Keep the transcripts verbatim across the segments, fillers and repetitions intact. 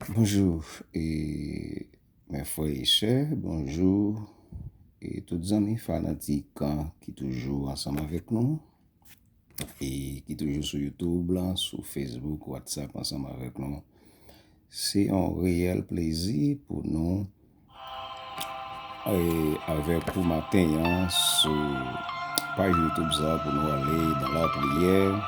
Bonjou, e, mes frères et sœurs, bonjou, e tout zanmi fanatik, an, ki toujou ansanm avèk nou, e ki toujou sou YouTube la, sou Facebook, WhatsApp ansanm avèk nou. Se yon reyèl plezi pou nou, e, avèk ou maten an sou paj YouTube sa pou nou ale dans la prière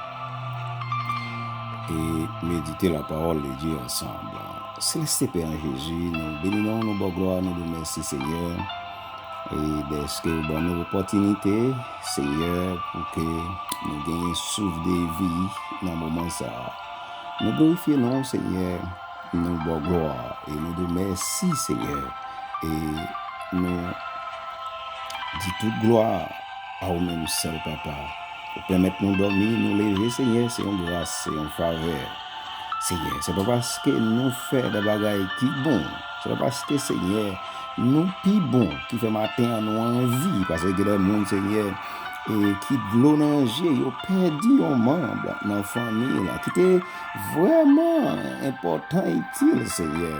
e medite la parole de Dieu ensemble. Selès Pè an Jezi, nou beni non, nou ba w glwa, nou di w mèsi, Senyè, e dèske ou ban nou opòtinite, Senyè, pou ke nou genyen souf de vi nan moman sa a. Nou glorifye non, Senyè, nou ba w glwa e nou di w mèsi, Senyè. E nou di tout glwa a ou menm sèl, Papa. Ou pèmèt nou dòmi, nou leve, Senyè, se yon gras, se yon favè. Senyè, se pa paske nou fè de bagay ki bon, se pa paske, Senyè, nou pi bon ki fè maten an nou anvi, paske gen de moun, Senyè, e ki dlo nan je yo, pèdi yon manm nan fanmi la ki te vrèman enpòtan, itil, Senyè,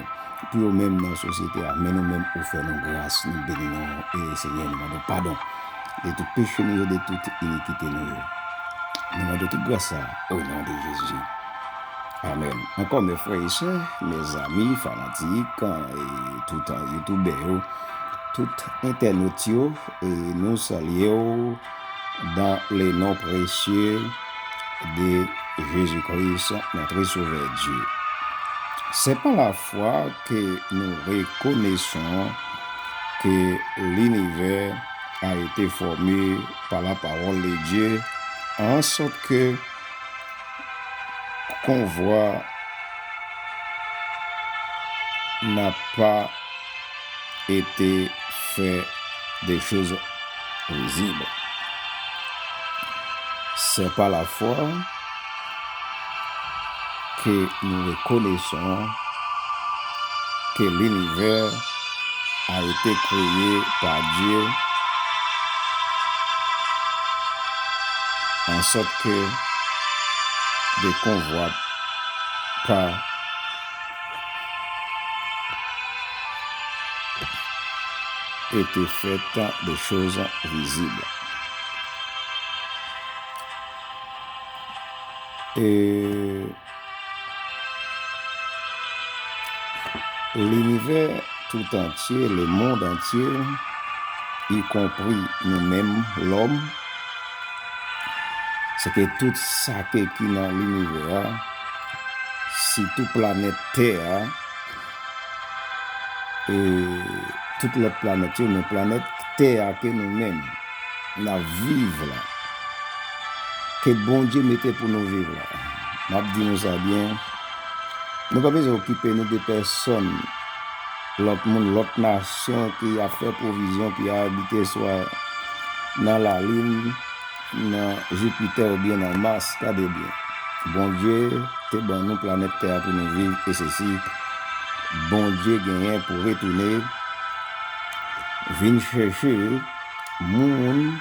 pou yo menm nan sosyete a. Men nou menm, ou fè nou gras, nou beni non, e Senyè, nou mande w padon de tout peche nou yo, de tout inikite nou yo. Nou mande w tout gras sa o non de Jezi. Amèn. Ankò, mes frères et sœurs, mes amis, fanatik, e tout youtubè yo, tout entènot yo, e nou salye w dans le nom précieux de Jésus-Christ, notre Sauveur Dieu. C'est par la foi que nous reconnaissons que l'univers a été formé par la parole de Dieu, en sorte que qu'on voit n'a pas été fait des choses visibles. C'est par la foi que nous reconnaissons que l'univers a été créé par Dieu, en sorte que de qu'on voit pas été faites des choses visibles. Et l'univers tout entier, le monde entier, y compris nous-mêmes, l'homme, se ke tout sa ke ki nan linivè a, sitou planèt tè a, e tout lòt planèt yo, men planèt tè a ke nou menm n ap viv la, ke Bondye mete pou nou viv la. M ap di nou sa byen, nou pa bezwen okipe nou de pèsonn, lòt moun, lòt nasyon ki ap fè pwovizyon pou y abite swa nan lalin, nan Jipitè oubyen nan Mas. Gade byen, Bondye te ban nou planèt tè a pou nou viv, e se si Bondye genyen pou retounen vin chèche moun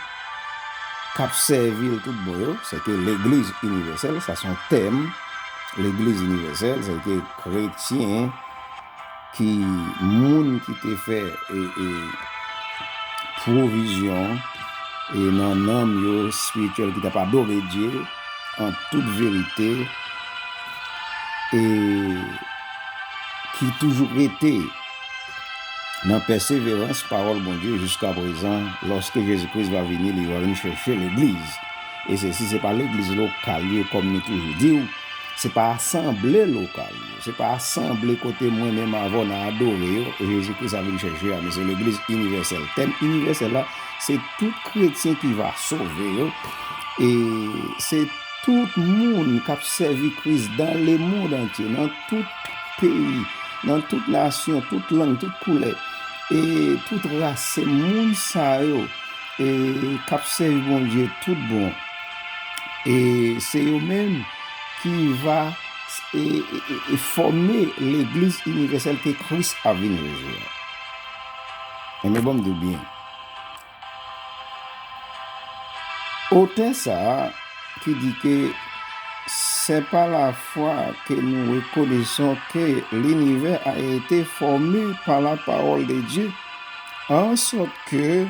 k ap sèvi l tout bon yo, se ke legliz inivèsèl, sa se yon tèm, legliz inivèsèl, se ke kretyen ki, moun ki te fè, e, e, pwovizyon, e, nan nanm yo espirityèl ki t ap adore Dye an tout verite, e ki toujou rete nan pèseverans pawòl Bondye jiska prezan. Lòske Jezi Kris va vini, li va vin chèche legliz. E se, si se pa legliz lokal yo, kòm nou toujou di w, se pa asanble lokal yo, se pa asanble kote mwen menm avè w n a adore yo, Jezi Kris a vin chèche a, men se legliz inivèsèl. Tèm inivèsèl la, se tout kretyen ki va sove yo, e se tout moun k ap sèvi Kris dans le monde entier, nan tout peyi, nan tout nasyon, tout lang, tout koulè, e tout ras, se moun sa yo, e k ap sèvi Bondye tout bon. E se yo menm ki va, e, e, e, e fòme legliz inivèsèl ke Kris ap vin jije a. Enben, ban m di w byen. Otè sa a ki di ke C'est par la foi que nous reconnaissons que l'univers a été formé par la parole de Dieu, en sorte que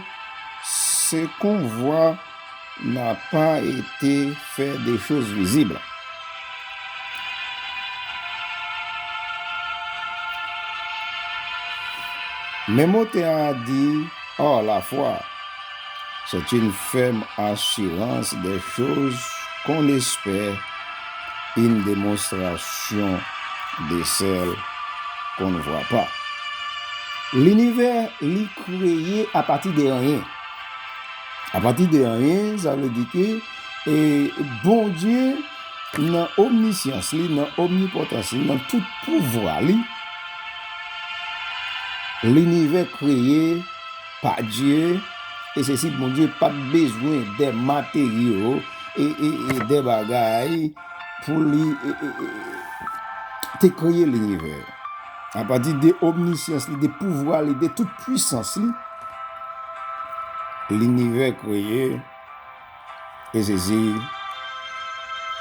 ce qu'on voit n'a pas été fait des choses visibles. Men motè a di, or la foi, c'est une ferme assurance des choses qu'on espère, une démonstration de celles qu'on ne voit pas. Linivè, li kreye apati de anyen. Apati de anyen, sa vle di ke, e, Bondye, nan omnisyans li, nan omnipotans li, nan tout pouvwa li, linivè kreye pa Dye, e se si Bondye pa t bezwen de materyo e, e, e de bagay pou li, e, e, e, te kreye linivè. Apati de omnisyans li, de pouvwa li, de tout pwisans li, linivè kreye, e sezi,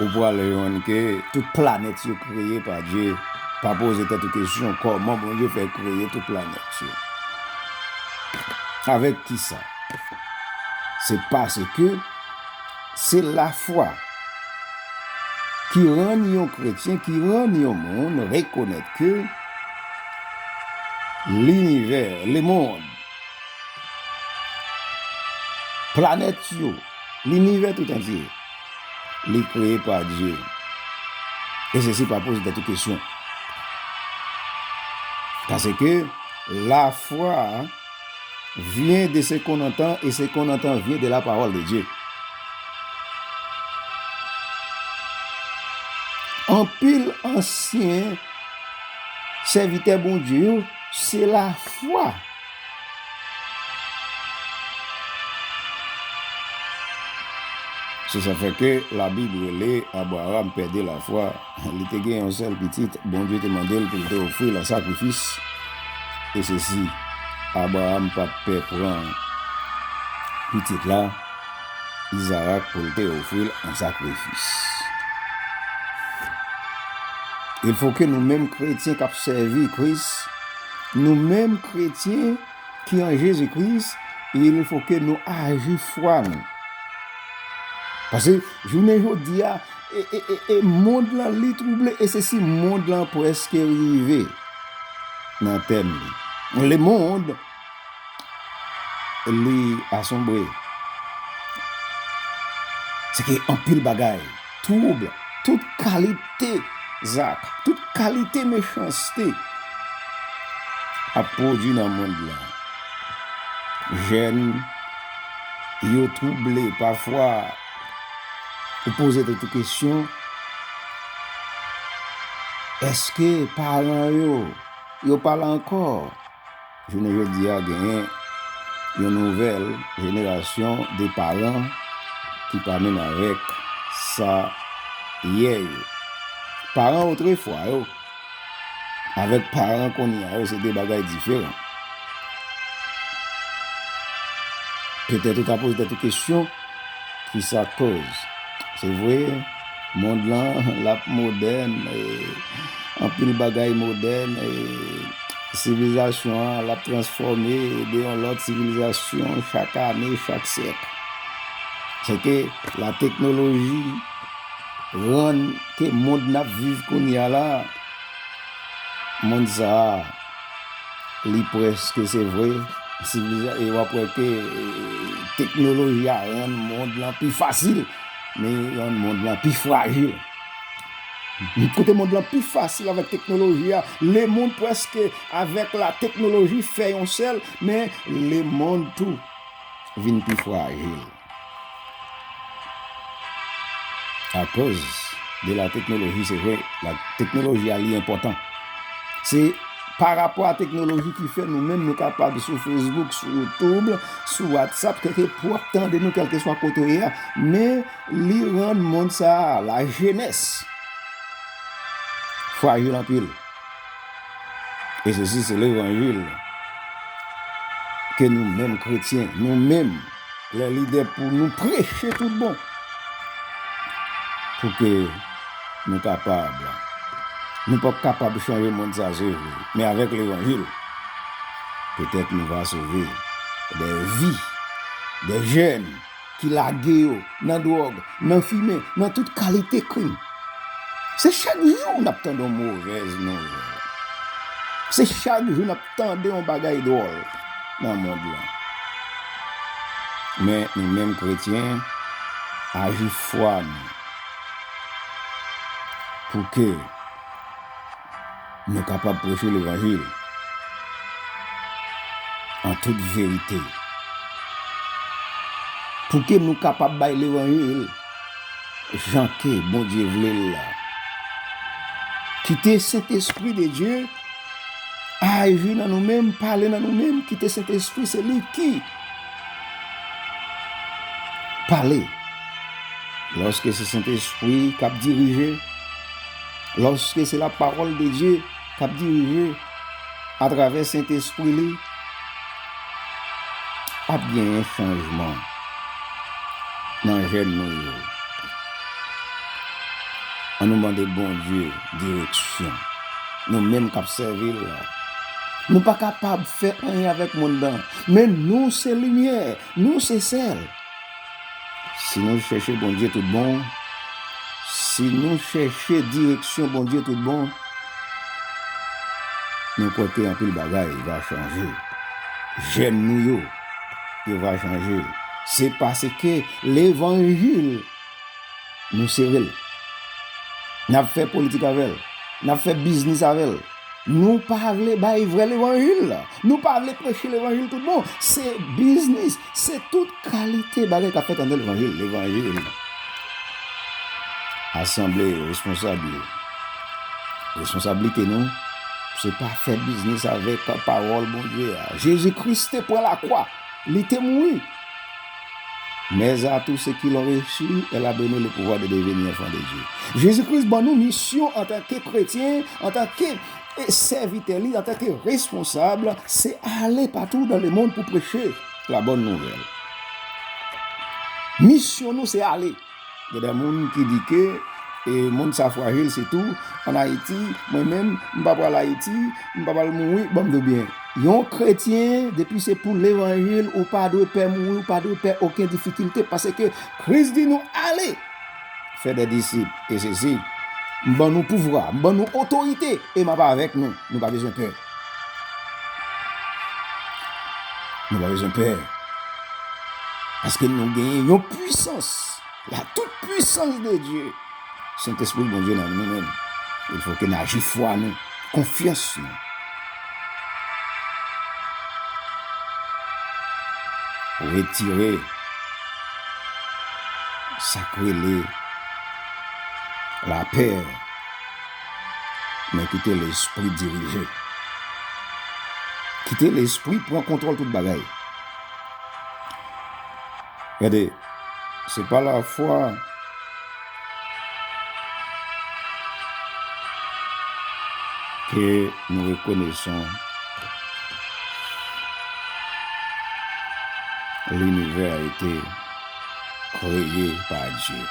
ou pral jwenn ke tout planèt yo kreye pa Dye. Pa poze tèt ou kesyon, kòman Bondye fè kreye tout planèt yo? Avèk kisa? Se paske se lafwa ki rann yon kretyen, ki rann yon moun rekonèt ke linivè, lemonn, planèt yo, linivè tout antye, li kreye pa Dye. E sesi pa poze tèt ou kesyon. Paske lafwa vient de ce qu'on entend, et ce qu'on entend vient de la parole de Dieu. Anpil ansyen sèvitè Bondye yo, se lafwa. Se sa fè ke Labib rele Abraram pèdi lafwa. Li te gen yon sèl pitit, Bondye te mande l pou l te ofri l an sakrifis. E sesi, Abraram pa t pè pran pitit la, Izarak, pou l te ofri l an sakrifis. Il faut que nou menm kretyen k ap sèvi Kris, nou menm kretyen ki an Jezi Kris, il faut que nou aji fwa nou. Paske jounen jodi a, e, e, e, e, mond lan li twouble, e se si mond lan prèske rive nan tèm li. Le monde li asonbre. Se ke anpil bagay, twoub, tout kalite zak, tout kalite mechanste ap pwodui nan mond lan. Jèn yo twouble, pafwa ou poze tèt ou kesyon, èske paran yo, yo pa la ankò? Jounen jodi a, genyen yon nouvèl jenerasyon de paran ki pa menm avèk sa yè yo. Paran otrefwa yo avèk paran kounye a yo, se de bagay diferan. Petèt ou ka poze tèt ou kesyon, kisa koz? Se vre, mond lan, l ap modèn, e, anpil bagay modèn, e, sivilizasyon an, l ap transfòme de yon lòt sivilizasyon chak ane, chak syèk. Se ke la teknoloji rann ke mond n ap viv kounye a la, mond sa a, li prèske, se vre, siviliza-, e w ap wè ke, e, teknoloji a rann mond lan pi fasil, men rann mond lan pi frajil. Kote mond lan pi fasil avèk teknoloji a, lemonn prèske avèk la teknoloji fè yon sèl, men lemonn tou vin pi frajil. Akoz de la teknoloji, se vre, la teknoloji a li enpòtan. Se pa rapò a teknoloji ki fè nou menm nou kapab sou Facebook, sou YouTube, sou WhatsApp, kèlke pou w ap tande nou kèlkeswa kote w ye a, men li rann mond sa a, lajenès, frajil anpil. E sesi se levanjil ke nou menm kretyen, nou menm, lè li lè pou nou preche tout bon, pou ke nou kapab. Nou p ap kapab chanje mond sa, se vre, men avèk levanjil, petèt nou va sove de vi, de jèn ki lage yo nan dwòg, nan fimen, nan tout kalite krim. Se chak jou n ap tande yon movèz nouvèl. Se chak jou n ap tande yon bagay dwòl nan mond lan. Men nou menm kretyen, aji fwa nou pou ke nou kapab preche levanjil an tout verite. Pou ke nou kapab bay levanjil jan ke Bondye vle l la. Kite Sentespri de Dye aji nan nou menm, pale nan nou menm, kite Sentespri se li ki pale. Lòske se Sentespri k ap dirije, lòske se lapawòl de Dye k ap dirije atravè Sentespri li, ap genyen chanjman nan jèn nou yo. Ann nou mande Bondye direksyon. Nou menm k ap sèvi l la, nou pa kapab fè anyen avèk mond lan, men nou se limyè, nou se sèl. Si nou chèche Bondye tout bon, si nou chèche direksyon Bondye tout bon, nou kwè ke anpil bagay va chanje. Jèn nou yo, yo va chanje. Se paske levanjil, nou sere l. N ap fè politik avè l. N ap fè biznis avè l. Nou pa vle bay vrè levanjil la. Nou pa vle preche levanjil tout bon. Se biznis, se tout kalite bagay k ap fèt anndan levanjil. Levanjil. Asanble, responsab yo. Responsablite nou, se pa fè biznis avèk pawòl Bondye a. Jezi Kris te pran lakwa, li te mouri. Mais à tous ceux qui l'ont reçu, elle a donné le pouvoir de devenir enfants de Dieu. Jezi Kris ban nou misyon antanke kretyen, antanke, e, sèvitè li, antanke responsab, se ale patou dans le monde pou preche la bonne nouvelle. Misyon nou se ale. Gen de moun ki di ke, e, mond sa frajil, sitou ann Ayiti. Mwen menm, m pa pral Ayiti, m pa pral mouri, ban m di w byen. Yon kretyen, depi se pou levanjil, ou pa dwe pè mouri, ou pa dwe pè okenn difikilte, paske Kris di nou, ale, fè de disip, e sesi, m ban nou pouvwa, m ban nou otorite, e m ap avèk nou. Nou pa bezwen pè. Nou pa bezwen pè. Paske nou genyen yon pwisans, la toute puissance de Dieu. Sentespri Bondye nan nou menm. Il faut que n aji fwa nou, konfyans nou. Retire sa k rele lapè, men kite Lespri dirije. Kite Lespri pran kontwòl tout bagay. Gade, se pa lafwa ke nou rekonesan l'univers a été créé par Dieu.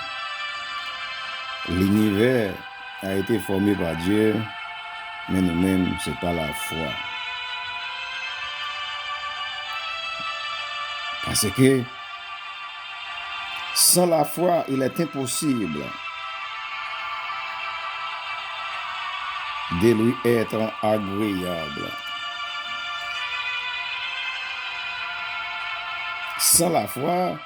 L'univers a été formé par Dieu, men nou menm, se pa lafwa. Paske, sans la foi, il est impossible de lui être agréable. Sans la foi,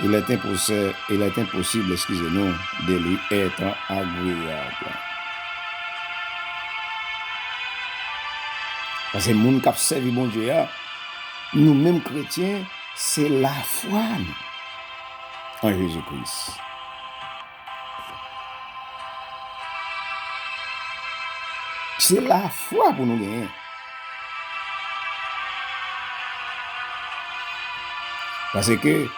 il est impossible, il est impossible, excusez-nous, de lui être agréable. Paske moun k ap sèvi Bondye a, nou menm kretyen, se lafwa nou an Jezi Kris. Se lafwa pou nou genyen. Paske,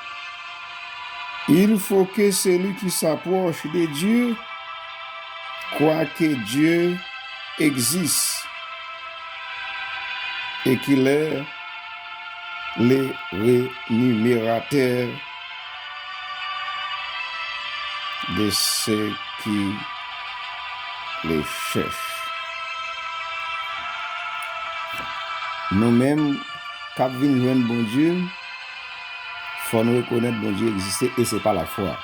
il faut que celui qui s'approche de Dieu croit que Dieu existe et qu'il est le rémunérateur de ceux qui le cherchent. Nou menm k ap vin jwenn Bondye, fò nou rekonèt Bondye egziste e se pa lafwa.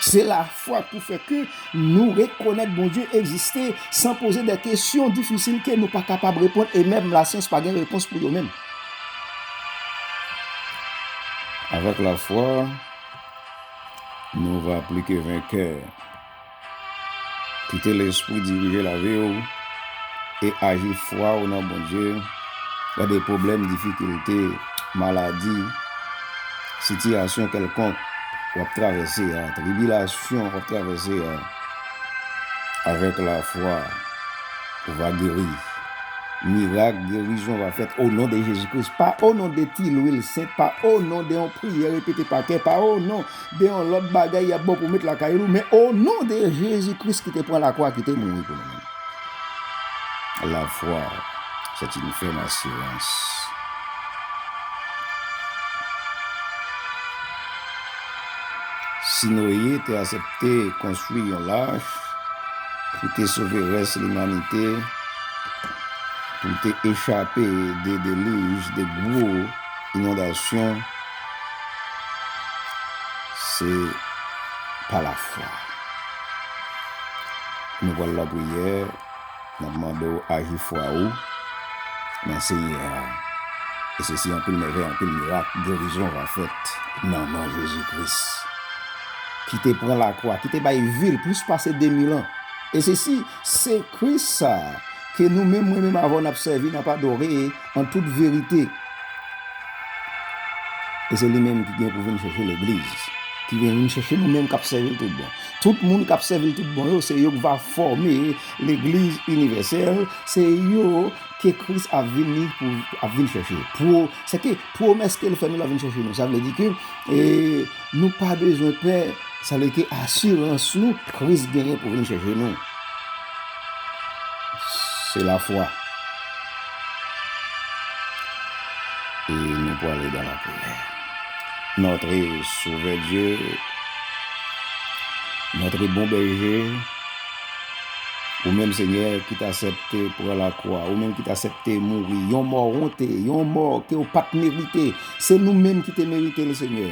Se lafwa pou fè ke nou rekonèt Bondye egziste san poze de kesyon difisil ke nou pa kapab reponn e menm lasyans pa gen repons pou yo menm. Avec la foi, nous va plus que vainqueur. Kite Lespri dirije lavi w e aji fwa w nan Bondye. Gade pwoblèm, difikilte, maladi, sitiyasyon kèlkonk w ap travèse a, tribilasyon w ap travèse a, avec la foi, ou va guérir. Mirak gerizon va fèt o non de Jezi Kris. Pa o non de ti lwil sent, pa o non de yon priyè repete pa kè, pa o non de yon lòt bagay y ap ba w pou met lakay ou, men o non de Jezi Kris ki te pran lakwa, ki te mouri pou nou menm. La foi, c'est une ferme assurance. Si Noye te aksepte konstwi yon lach pou te sove rès limanite, pou te echape de delij, de gwo inondasyon, se pa lafwa. Nou pral lapriyè, n ap mande w aji fwa ou nan Senyè a. E se si anpil mèvèy, anpil mirak, gerizon va fèt nan non Jezi Kris. Ki te pran lakwa, ki te bay vi l plis pase de mil an. E se si, se Kris sa a ke nou menm, mwen menm avè w n ap sèvi, n ap adore an tout verite. E se li menm ki gen pou vin chèche legliz, ki vin, vin chèche nou menm k ap sèvi l tout bon. Tout moun k ap sèvi l tout bon yo, se yo k va fòme legliz inivèsèl, se yo ke Kris ap vini pou, ap vin chèche. Pwo-, se ke pwomès ke l fè nou l ap vin chèche nou. Sa vle di ke, e, nou pa bezwen pè, sa vle ke asirans nou, Kris genyen pou vin chèche nou. Se lafwa. E nou prale dans la prière. Notre Sauveur Dieu, notre bon berger, ou menm, Senyè, ki t aksepte pran lakwa, ou menm ki t aksepte mouri, yon mò wonte, yon mò ke w pa t merite, se nou menm ki te merite l, Senyè.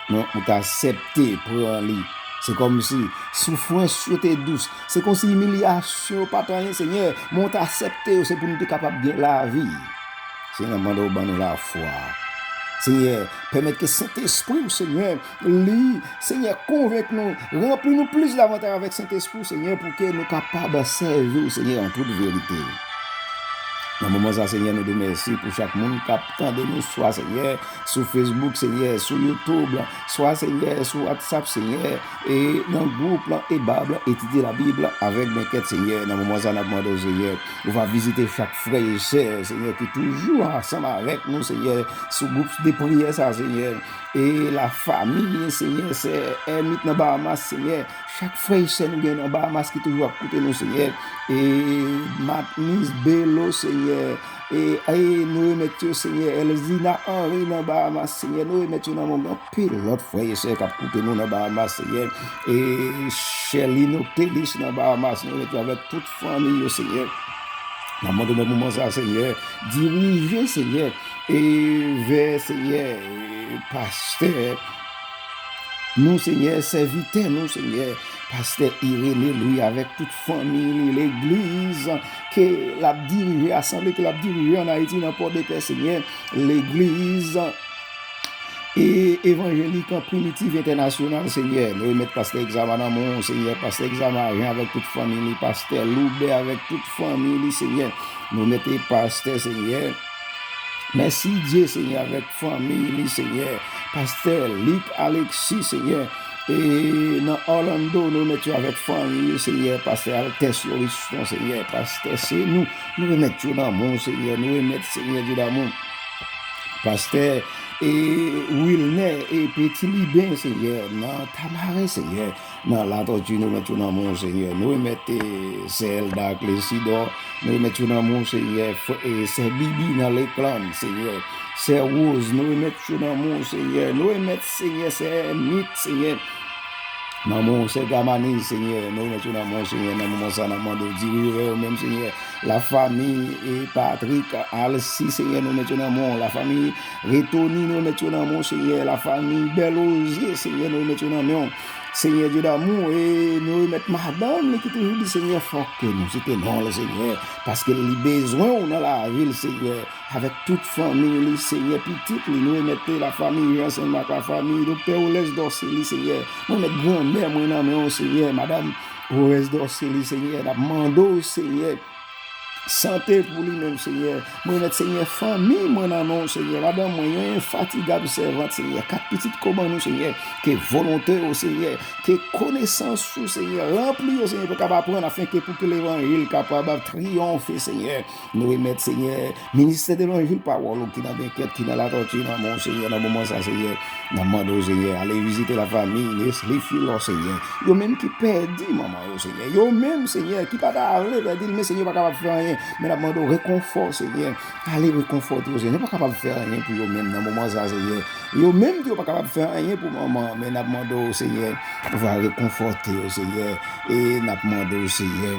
Men ou t aksepte pran li. Se kòmsi soufrans yo te dous. Se kòmsi imilyasyon yo pa t anyen, Senyè. Men ou t aksepte yo, se pou nou te kapab gen lavi. Senyè, n ap mande w ban nou lafwa. Senyè, pèmèt ke Sentespri w, Senyè, li, Senyè, konvenk nou, ranpli nou plis davantay avèk Sentespri w, Senyè, pou ke nou kapab sèvi w, Senyè, an tout verite. Nan moman sa, Senyè, nou di w mèsi pou chak moun k ap tande nou, swa, Senyè, sou Facebook, Senyè, sou YouTube, swa, Senyè, sou WhatsApp, Senyè, e nan gwoup lan, e bab lan, etidye Labib lan avèk Benkèt, Senyè. Nan moman sa, n ap mande w, Senyè, ou va vizite chak frè e sè, Senyè, ki toujou ansanm avèk nou, Senyè, sou gwoup de priyè sa, Senyè. E lafanmi, Senyè, sè Èmit nan Bahamas, Senyè. Chak frè e sè nou gen nan Bahamas ki toujou ap koute nou, Senyè. E Matnis, Belo, Senyè. E, e nou remèt yo, Senyè. Elzina Henry nan Bahamas, Senyè. Nou remèt yo nan men w. Anpil lòt frè e sè k ap koute nou nan Bahamas, Senyè. E Sherlyn Octelis nan Bahamas, nou remèt yo avèk tout fanmi yo, Senyè. Nan moman sa, Senyè, dirije, Senyè, e vè, Senyè, e pastè nou, Senyè, sèvitè nou, Senyè, pastè Irénée Louis avèk tout fanmi li, legliz ke l ap dirije, asanble ke l ap dirije ann Ayiti, nan Pòdepè, Senyè, legliz e evanjelik an Primitif Entènasyonal, Senyè. Nou remèt pastè Exama nan men w, Senyè, pastè Exama Jean avèk tout fanmi li, pastè Loubè avèk tout fanmi li, Senyè. Nou remèt pastè, Senyè, Mèsidye, Senyè, avèk fanmi li, Senyè. Pastè Luc Alexis, Senyè. E nan Orlando, nou remèt yo avèk fanmi yo, Senyè. Pastè Altès Loriston, Senyè. Pastè Senou, nou remèt yo nan men w, Senyè. Nou remèt, Senyè Dye damou. Pastè e Wilner e Petit Liben, Senyè, nan Tamaren, Senyè, nan Latòti, nou remèt yo nan men w, Senyè. Nou remèt, e, Sè Elda Clesidor, nou remèt yo nan men w, Senyè. Frè, e, Sè Bibi nan Leklann, Senyè. Sè Rose, nou remèt yo nan men w, Senyè. Nou remèt, Senyè, Sè Mit, Senyè, nan men w, Sè Gamani, Senyè. Nou remèt yo nan men w, Senyè. Nan moman sa, n ap mande w dirije yo menm, Senyè. Lafanmi, e, Patrick Alcy, Senyè, nou remèt yo nan men w. Lafanmi Retoni, nou remèt yo nan men w, Senyè. Lafanmi Bèlozye, Senyè, nou remèt yo nan men w. Senyè Dye damou, e nou remèt madanm li ki toujou di, Senyè, fòk ke nou site non l, Senyè, paske li bezwen w nan lavi l, Senyè, avèk tout fanmi li, Senyè, pitit li, nou remèt lafanmi Jansen ak lafanmi Doktè Olès Dòseli, Senyè. Mwen remèt granmè mwen nan men w, Senyè, madanm Olès Dòseli, Senyè, n ap mande w, Senyè, sante pou li menm, Senyè. Mwen remèt, Senyè, fanmi mwen nan men w, Senyè. Madanm mwen, yon enfatigab sèvant, Senyè. Kat pitit k ou ban nou, Senyè. Ke volonte w, Senyè. Ke konesans ou, Senyè. Ranpli yo, Senyè, pou kapab aprann, afenke pou ke levanjil kapab ap triyonfe, Senyè. Nou remèt, Senyè, ministè de levanjil pawòl ou ki nan Benkèt, ki nan Latòti, nan men w, Senyè, nan moman sa, Senyè. N ap mande w, Senyè, ale vizite lafanmi Nesly Filò, Senyè. Yo menm ki pèdi manman yo, Senyè. Yo menm, Senyè, ki pa ta vle pèdi l, men, Senyè, yo pa kapab fè anyen. Men n ap mande w rekonfò, Senyè. Ale rekonfòte yo, Senyè. Nou pa kapab fè anyen pou yo menm nan moman sa, Senyè. Yo menm tou, yo pa kapab fè anyen pou manman, men n ap mande w, Senyè, ou va rekonfòte yo, Senyè. E n ap mande w, Senyè,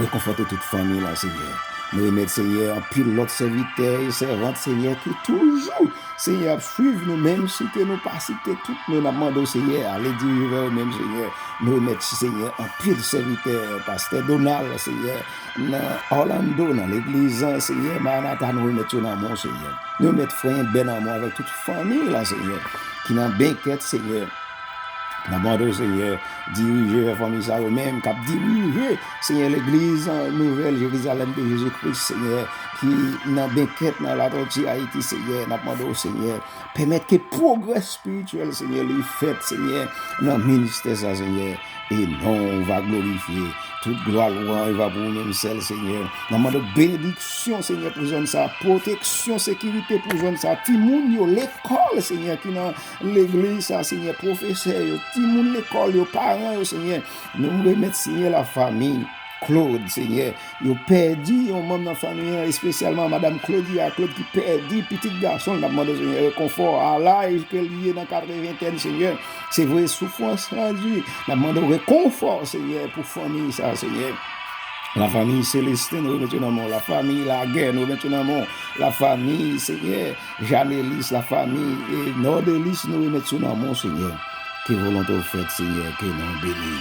rekonfòte tout fanmi la, Senyè. Nou remèt, Senyè, anpil lòt sèvitè e sèvant, Senyè, ki toujou, Senyè, ap swiv nou, menm si ke nou pa site tout non, n ap mande w, Senyè, ale dirije yo menm, Senyè. Nou remèt, Senyè, anpil sèvitè, pastè Donald, Senyè, nan Orlando, nan legliz an, Senyè, Maranata, nou remèt yo nan men w, Senyè. Nou remèt frè Enbè nan men w avèk tout fanmi la, Senyè, ki nan Benkèt, Senyè. N ap mande w, Senyè, dirije fanmi sa yo menm k ap dirije, Senyè, legliz an, Nouvèl Jerizalèm de Jezi Kris, Senyè, ki nan Benkèt, nan Latòti, Ayiti, Senyè. N ap mande w, Senyè, pèmèt ke pwogrè espirityèl, Senyè, li fèt, Senyè, nan ministè sa, Senyè. E non w va glorifye. Tout glwa, lwanj va pou ou menm sèl, Senyè. N ap mande w benediksyon, Senyè, pou zòn sa, pwoteksyon, sekirite pou zòn sa, timoun yo, lekòl, Senyè, ki nan legliz sa, Senyè, pwofesè yo, timoun lekòl yo, paran yo, Senyè. Nou remèt, Senyè, lafanmi Claude, Senyè. Yo pèdi yon manm nan fanmi an, espesyalman madanm Claudia Claude ki pèdi pitit gason l. N ap mande w, Senyè, rekonfò a laj ke li ye nan katreventèn, Senyè. Se vre, soufrans lan di. N ap mande w rekonfò, Senyè, pou fanmi sa, Senyè. Lafanmi Celestin, nou remèt yo nan men w. Lafanmi Laguerre, nou remèt yo nan men w. Lafanmi, Senyè, Janelis, lafanmi, e, Nordelis, nou remèt yo nan men w, Senyè. Ke volonte w fèt, Senyè, ke non w beni.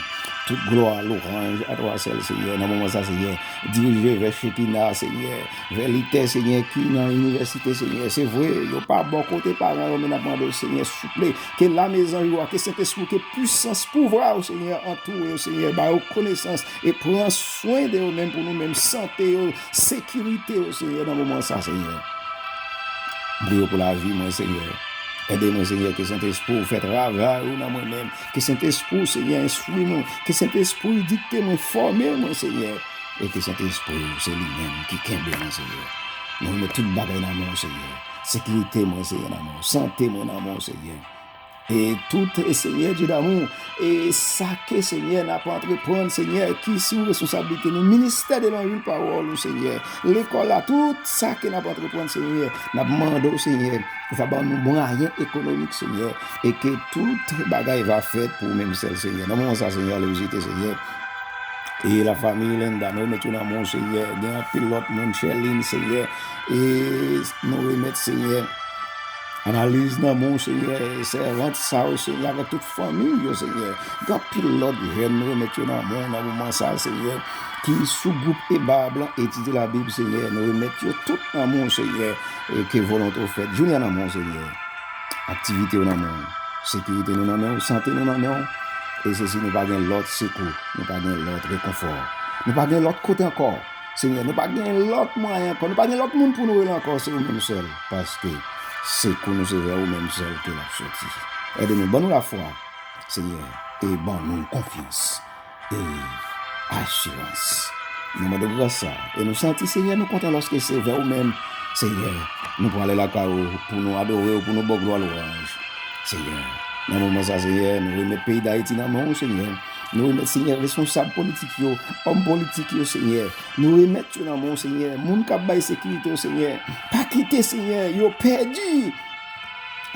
Tout glwa, lwanj, a twa sèl, Senyè. Nan moman sa, Senyè, dirije vè Chekina, Senyè, vè lite, Senyè, ki nan inivèsite, Senyè. Se vre, yo pa bò kote paran yo, men n ap mande w, Senyè, souple, ke lame zanj ou a, ke Sentespri w, ke pisans pouvwa w, Senyè, antoure yo, Senyè, ba yo konesans e pran swen de yo menm pou nou menm, sante yo, sekirite yo, Senyè, nan moman sa, Senyè. M priye w pou lavi mwen, Senyè. Ede mwen, Senyè, ke Sentespri w fè travay ou nan mwen menm. Ke Sentespri w, Senyè, enstwi mwen. Ke Sentespri w dikte mwen, fòme mwen, Senyè. E ke Sentespri w, se li menm ki kenbe mwen, Senyè. Nou remèt tout bagay nan men w, Senyè. Sekirite mwen, Senyè, nan men w. Sante mwen nan men w, Senyè. E tout, e Senyè Dye damou, e sa ke, Senyè, n ap antreprann, Senyè, ki sou responsablite nou, ministè de levanjil pawòl ou, Senyè, lekòl la, tout sa ke n ap antreprann, Senyè, n ap mande w, Senyè, ou va ban nou mwayen ekonomik, Senyè, e ke tout bagay va fèt pou ou menm sèl, Senyè. Nan moman sa, Senyè, ale vizite, Senyè. E lafanmi Linda, nou remèt yo nan men w, Senyè. Gen anpil lòt moun, Chèlin, Senyè. E nou remèt, Senyè, Analiz nan men w, Senyè, sèvant sa yo, Senyè, avèk tout fanmi yo, Senyè. Gen anpil lòt jèn, nou remèt yo nan men w nan moman sa, Senyè, ki sou gwoup EBA Blan Etidye Labib, Senyè, nou remèt yo tout nan men w, Senyè, e ke volonte w fèt. Junior nan men w, Senyè. Aktivite yo nan men w. Sekirite nou nan men w, sante nou nan men w. E se si nou pa gen lòt sekou, nou pa gen lòt rekonfò. Nou pa gen lòt kote ankò. Senyè, nou pa gen lòt mwayen ankò, nou pa gen lòt moun pou nou rele ankò, se ou menm sèl, paske sekou nou se vè ou menm sèl ke l ap soti. Ede nou, ban nou lafwa, Senyè, e ban nou konfyans e asirans. Nou mande w gras sa, e nou santi, Senyè, nou kontan lòske se vè ou menm, Senyè, nou prale lakay ou pou nou adore ou, pou nou ba w glwa lwanj. Senyè, nan moman sa, Senyè, nou remèt peyi Dayiti nan men w, Senyè. Nou remèt, Senyè, responsab politik yo, òm politik yo, Senyè. Nou remèt yo nan men w, Senyè. Moun k ap bay sekirite yo, Senyè. Pa kite, Senyè, yo pèdi,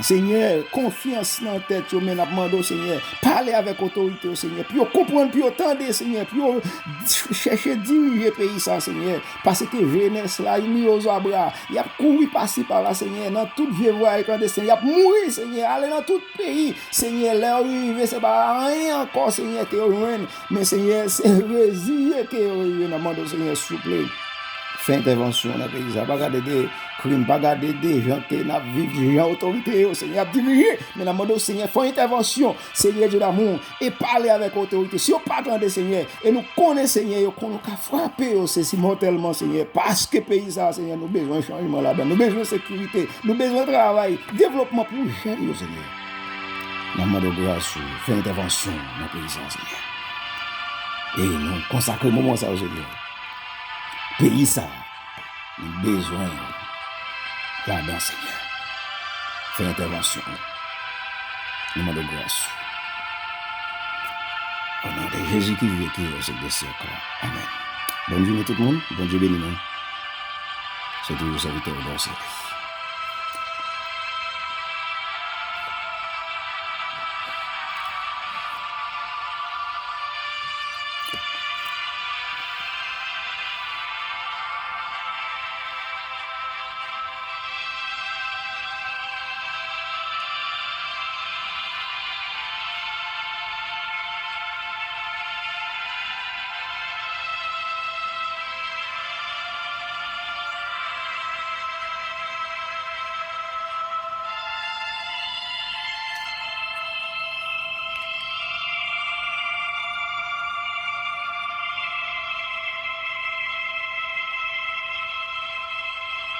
Senyè, konfyans nan tèt yo, men n ap mande w, Senyè, pale avèk otorite yo, Senyè, pou yo konprann, pou yo tande, Senyè, pou yo chèche dirije peyi sa, Senyè, paske jenès la, li ozabra, y ap kouri pasi pala, Senyè, nan tout vye vwaye klandestin, y ap mouri, Senyè, ale nan tout peyi, Senyè, lè yo rive, se pa anyen ankò, Senyè, ke yo jwenn, men, Senyè, se reziye ke yo rive, n ap mande w, Senyè, souple. Fè entèvansyon nan peyi sa. Pa gade de krim, pa gade de jan ke n ap viv, jan otorite yo, Senyè, ap dirije. Men n ap mande w, Senyè, fè yon entèvansyon, Senyè Dye damou, e pale avèk otorite. Si yo pa tande, Senyè, e nou konnen, Senyè, yo konnen w ka frape yo, sesi mòtèlman, Senyè, paske peyi sa, Senyè, nou bezwen chanjman ladan. Nou bezwen sekirite, nou bezwen travay, devlopman pou jèn yo, Senyè. N ap mande w gras ou, fè entèvansyon nan peyi sa, Senyè. E nou konsakre moman sa yo, Senyè. Peyi sa, nou bezwen w ladan, Senyè. Fè entèvansyon. Nou mande w gras ou. O non de Jezi ki viv e ki règne siècle des siècles. Amèn. Bòn jounen tout moun. Bondye beni nou. Se toujou sèvitè w, Dorcel.